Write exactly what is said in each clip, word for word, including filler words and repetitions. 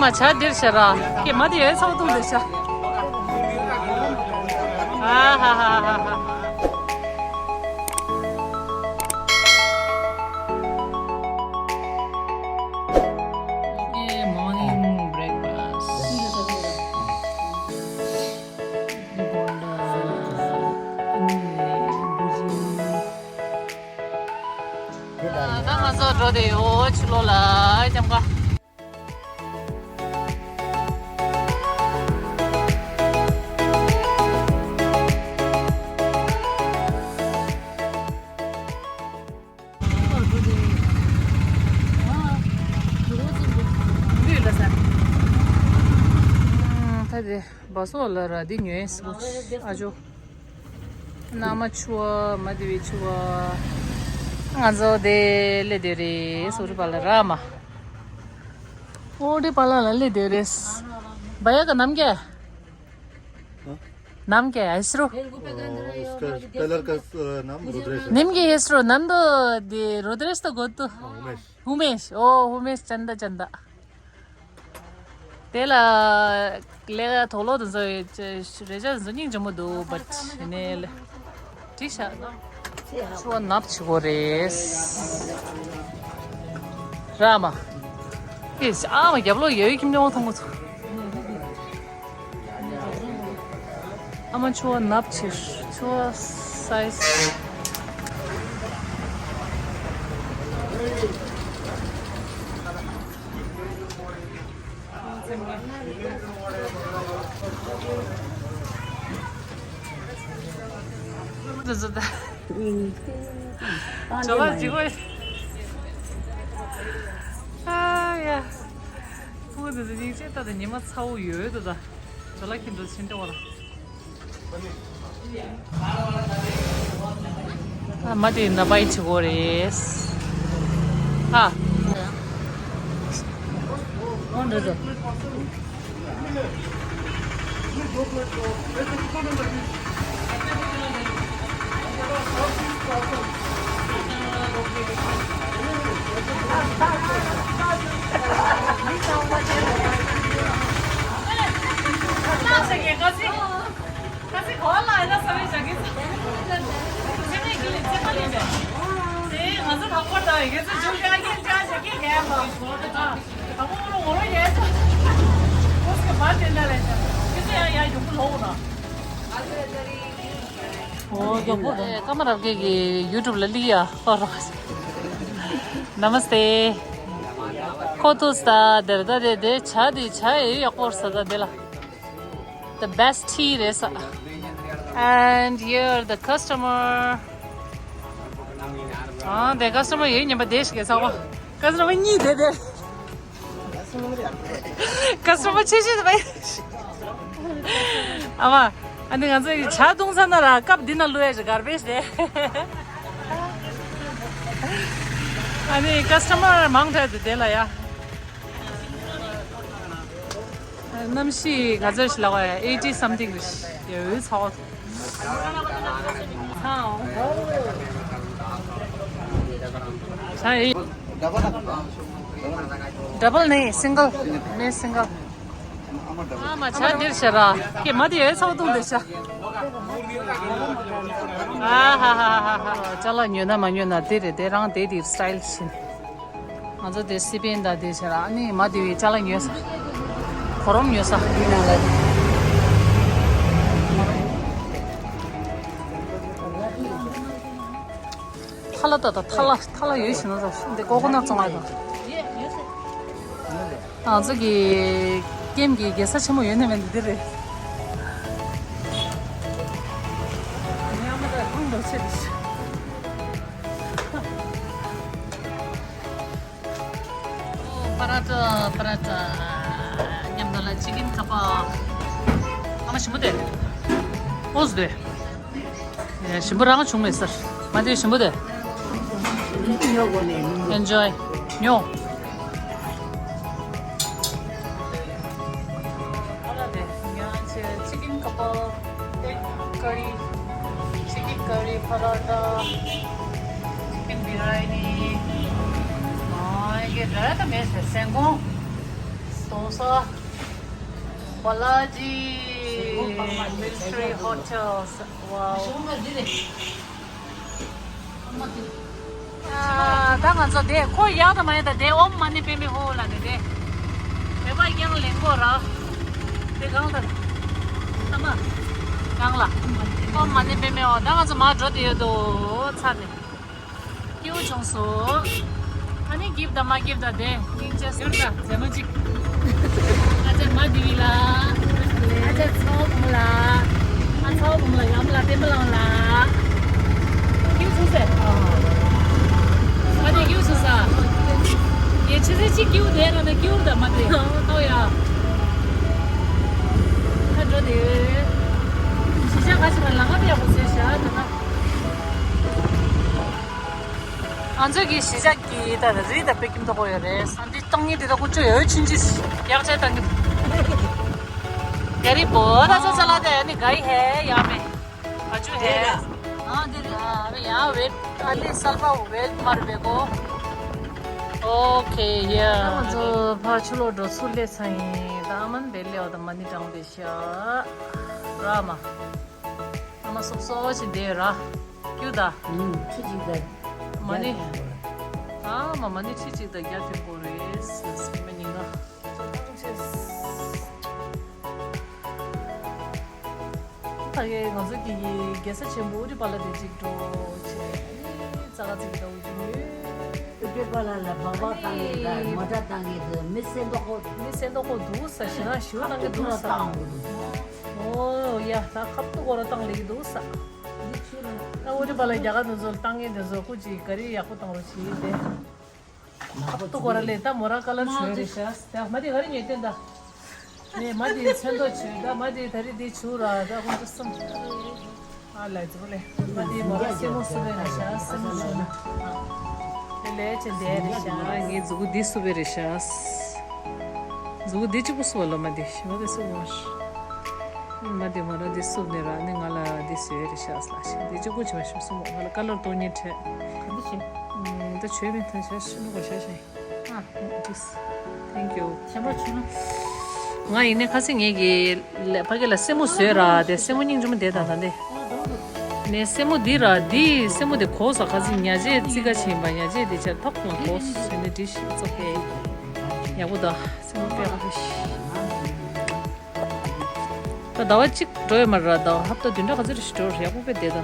མ་ཆ་འདིར་ཤ་ར། ཀྱེ་མ་དེ་ཡོད་ཚོགས་དུང་འདིར་ཤ། ཨ་ཧ་ཧ་ཧ་ཧ། Okay, morning breakfast. ད་ང་ཚོ་འགྲོ་བསྡད་ཡོད་ཕྱི་ལོགས་ལ་ཨ་ཅམ་ཀ། ད་དེ་བ་སོ་ལ་ར་འདི་ཉོས་སོ་ཨ་ཇོ། ན་མ་ཆུ་བ་མ་དེ་བའི་ཆུ་བ། ང་ཚོ་དེ་ལེ་དེ་རེད་སོ་རི་པ་ལ་ར་མ། ཨོ་རི་པ་ལ་ལ་ལེ་དེ་རེད། བ་ཡ་ག་ནམ་གེ་ནམ་གེ་ཨ་སི་རོ། ओ, उसका कलर का, अ, नाम रुद्रेश है। निम के हेसरो नंदो दे रुद्रेश तो गोतु। हाँ, उमेश। उमेश, ओ उमेश चंदा चंदा। तेला लेगा थोलो तो जो रेजा जो नहीं जमो दो बट ने ठीक सा। छुआ नाप छुगो रेस। रामा। इस आम गबलो यही किम ने वो थंगो। ཨ་མ་ཆུ་བ་ནབ་ཆེ། ཆུ་བ་སའི་སི། འདི་ཚོ་ད། ཇོ་ལ་ཇི་གོ། ཨ་ཡ། ཕུ་འདི་ཚོ་སྙིང་རྗེ་ད་ད་ཉི་མ་ཚ་བོ་ཡོད་ད་ད། ཇོ་ལ་ཁྱི་འདྲ་ཕྱིན་འདྲ་བ་ལ། ཨ་མ་དེ་ན་པའི་ཆི་གོ་རེད། ཨ། འོ་འདྲ་འདྲ། ཀ་མ་རབ་རྒྱས་ཀྱི་ཡུ་ཊུབ་ལ་ལི་ཡ་ཧོ་རོ། ནམ་སྟེ། ཁོ་ཐུག་ས་དེར་ད་དེ་དེ་ཇ་དེ་ཇ་ཡེ་ཡག་པོ་ས་ད་དེ་ལ། The best tea རེད་ས། And here the customer. ཨ་དེ་ཀ་སི་ཊ་མར་ཡོད་ཉན་པ་དེ་ཞིག་གི་ས་བ། ཀ་སི་ཊ་མར་གཉིས་དེ་དེ། ཀ་སི་ཊ་མར་ཆེ་ཤོས་དེ་བ། ཨ་མ། ཨ་ནི་ང་ཚོ་ཡི་ཇ་བཏུང་ཚར་ན་ར་ཀབ་འདི་ན་བླུག་ཡ་ཞིག་གར་བེ་ཞིག་དེ། ཨ་ནི་ཀ་སི་ཊ་མར་མང་དྲགས་དེ་དེ་ལ་ཡ། གནམ་གཤིས་ང་ཚོས་ལབ་པ་eighty something རེད། ཡོད་ཚ་བ། ད་ཡི། ཌབ་བལ་ནི་སིང་གལ་ནི་སིང་གལ། ཨ་མ་ཆ་འདིར་ཤ་ར། ཀྱེ་མ་དེ་ཡོད་ཚ་བ་བཏུང་འདིར་ཤ། ཨ་ཧ་ཧ་ཧ་ཧ། ཅ་ལག་ཉོས་ན་མ་ཉོས་ན་དེ་རེད་དེ་རང་དེ་དེ་སི་ཊའིལ་ཕྱིན། ང་ཚོ་དེ་སི་པན་དང་དེ་བྱས་ར་ཨ་ནི་མ་དེ་བའི་ཅ་ལག་ཉོས་ས། གོ་རོམ་ཉོས་ས། ཐ་ལ་ད་ད་ཐ་ལ་ཐ་ལ་ཡོད་བྱས་ན་ས་འདི་ཀོ་ཀོ་ནཊ་བཙོང་ཡ་དང་། ང་ཚོ་གི་ཀེམ་གི་རྒྱལ་ས་ཆེན་མོ་ཡོད་ནི་མེད་འདི་རེད། ཉ་མ་ད་ཁོང་འགྲོ་ཆེ་རེད། པ་ར་ཏ། པ་ར་ཏ། མཉམ་དུ་ལ་ཅི་ཀིན་ཀ་པ། ཨ་མ་ཞིམ་པོ་དེ། ཨོ་ཟེ། ཞིམ་པོ་རང་བྱུང་མེད་ཟེར། མ་དེ་ཞིམ་པོ་དེ། Enjoy ཉོ། ཨ་ལ་དེ་ཉ་ཆེ་ཅི་ཀིན་ཀ་པ། Chicken curry, chicken curry, paratha, chicken biryani. ཨ་ཡེ་ར་ད་མེད་ཟེར་སེང་གོང་། ཨོ་སོ། Balaji Military Hotels. Wow. ཨ། ད་ང་ཚོ་དེ་ཁོ་ཡག་དང་མ་ཡག་དང་དེ་ཨོཾ་མ་ཎི་པདྨེ་ཧཱུྃ་ལ་ནི་དེ། བོད་པ་རྐྱང་ལེན་གོ་ར། དེ་གང་དང་། ཨ་མ། གང་ལ། ཨོཾ་མ་ཎི་པདྨེ་ཧཱུྃ། ད་ང་ཚོ་མར་འགྲོ་དེ་ཡོད་དོ་ཚར་ནས། སྐྱིད་པོ་བྱུང་སོང་། ཨ་ནི་འགྱིབ་དང་མ་འགྱིབ་དང་དེ་སྙིང་རྗེ་ཟེར་ད་མཛེས་མ་གཅིག་ཨ་ཅག་མ་དེ་བི་ལ། ཨ་ཅག་ཚའོ་བུང་ལ། ཨ་ཚའོ་བུང་ལ་ཡམ་ལ་བསྟན་པ་ལང་ལ། སྐྱིད་པོ་བྱུང་ཟེར། མ་དེ་སྐྱིད་པོ་བྱུང་ས། ངས་ཆུ་ཚོད་གཅིག་སྐྱིད་པོ་བསྡད་ར་ན་སྐྱིད་པོ་ད་མ་དེ་ཨོ་ཡ། ཁ་འགྲོ་དེ། གཞིས་ཆགས་ཁ་ཤས་ལ་ལམ་ཁ་དཔེ་ཡག་པོ་བཟོས་ཤག་ད་ན། ང་ཚོ་གི་གཞིས་ཆགས་ཀྱི་ད་རི་ད་དཔེ་སྐྱིད་མདོག་ཁ་པོ་ཡོད་རེད། ས་འདི་སྟོང་ཉིད་འདི་ད་ཀུ་ཅོ་ཡོད་ཆུན་ཅིས་རྒྱག་ཆ་བཏང་གི་འདུག་ག་རི་བོ་ད་ཚ་ཚ་ལ་དེ་ནི་ག་ཡི་ཧེ་ཡ་མེ་ག་ཅུ་ཧེ། ཨ་དེ་རེད། ཨ་ཡ་ཝེད་ཨ་ལི་སལ་པ་ཝེད་མར་བེ་གོ། ཨོ་ཁེ་ཡ། ང་ཚོ་ཕར་ཕྱི་ལོགས་འགྲོ་ཚུར་སླེབས་ཚར་ཡིན། ད་ཨ་མན་བེ་ལེའོ་ད་མ་ནི་དྲང་བེ་ཤ་ར་མ། ཨ་མ་སོབ་སོབ་ཞིག་བསྡད་ར། ཀྱུ་ད། ཁྲི་གཅིག་དང་མ་ནི། བརྒྱ་ཐོན་པོ་རེད། ཨ་མ་མ་ནི་ཁྲི་གཅིག་དང་བརྒྱ་ཐོན་པོ་རེད། སེམས་མ་ཉིན་ང་། ད་གའི་ང་ཚོ་གི་རྒྱལ་ས་ཆེན་པོ་ཨུ་ཏི་པ་ལ་དེ་གཅིག་འགྲོ་བྱས། ཙ་ག་ཙིག་ད་འུ་ཅུ་ཡོད། ཨུ་ཏི་པ་ལ་ལ་སྦག་སྦག་བཏང་གི་ད་མོ་ཊ་བཏང་གི་འདུག་མི་སེམས་ཏོག་ཁོ། མི་སེམས་ཏོག་ཁོ་འདུག་ས་ཞེ་ན་ཞུ་བཏང་གི་འདུག་ས། ཨོ་ཡ་ད་ཁབ་ཏུ་གོ་ར་བཏང་ལེ་གི་འདུག་ས། ད་འུ་ཏི་པ་ལ་རྒྱ་གར་དུ་ཚོ་བཏང་ངེས་དེ་ཚོ་སྐུ་ཅིག་ག་རི་ཡག་པོ་བཏང་རོགས་བྱེད་དེ། ཁབ་ཏུ་གོ་ར་ལེ་ད་མོ་ར་ཀ་ལར་བྱོས་རེ་ཤ་ད་མ་དེ་ག་རི་ཉེ་སྟོན་ད། ནས་མ་དེ་མཚན་ཐོ་བྱོས་ད་མ་དེ་ད་རི་དེ་བྱུ་ར་ད་ཁོང་ཚོ་གསུམ། ཨ་ལ་ཙི་པོ་ལེ་མ་དེ་མོ་ར་སེ་མོ་སུ་རེ་རེ་ཤ་སེ་མོ་བྱུ་ན། ལེ་ལེ་ཅན་དེ་རེ་ཤ་ངའི་མཛུ་གུ་དེ་སུ་བེ་རེ་ཤ། མཛུ་གུ་འདི་གཅིག་པུ་བསུ་བ་ལ་མ་འདི་ཞི་མ་དེ་བསུ་བ་མ་རེད། མ་འདི་མ་ར་འདི་བསུ་ནས་ར་ནི་ང་ལ་འདི་བཟོས་རེད་ཤག་ལ་ཞེས་འདི་གཅིག་པུ་བྱེད་མ་ཞུ་བསུ་མོ་ང་ལ་ཀ་ལར་སྟོང་ཉིད་འཕྲད། ག་འདི་བྱེད། ད་བྱོས་མི་ཐ་ཤ་ཤི་ནུ་ག་ཤ་ཤ། ཨ། This. Thank you. ཞེ་མ་ཆུ་ནུ། ང་ཡིན་ནས་ཁ་སང་ངེད་ཀྱི་ལས་ཕ་གི་ལ་སེན་མོ་བཟོས་ར་དེ་སེན་མོ་སྙིང་རྗེ་མོ་དེ་དང་ད་འདི། ནས་སེན་མོ་འདི་ར་འདི་སེན་མོ་དེ་གོ་ས་ཁ་སང་ཉ་ཆེ་རྩི་ཁ་ཆེན་པ་ཉ་ཆེ་དེ་ཆར་ཐོག་ཁོང་གོ་ཟེར་ནས་འདི་ཞིག་ཙོག་གེ་ཡག་པོ་ད་སེན་མོ་དཔེ་ཡག་པོ་ཞིག་ད་ཟླ་བ་གཅིག་འགྲོ་ཡོད་མ་ར་ད་ཧབ་ད་བདུན་ཕྲག་ག་ཚོད་རེ་ཞིག་འགྲོ་ཡག་པོ་དཔེ་བསྡད་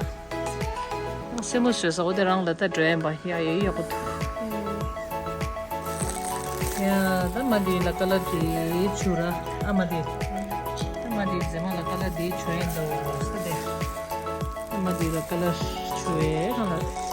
ད། སེན་མོ་བཟོས་ས་འོ་དེ་རང་ལ་ད་འགྲོ་ཡིན་པ་ཡ་ཡ་ཡག་པོ་འདུག་ཡ་ད་མ་འདི་ལ་ཀ་ལར་དེ་བྱུག་ར་ཨ་མ་དེ། ད་མ་འདི་མཛེས་མ་ལ་ཀ་ལར་དེ་བྱུག་ཡིན་འདུག་ས་དེ། ད་མ་འདི་ལ་ཀ་ལར་བྱུག་ཡས་རང་ལ།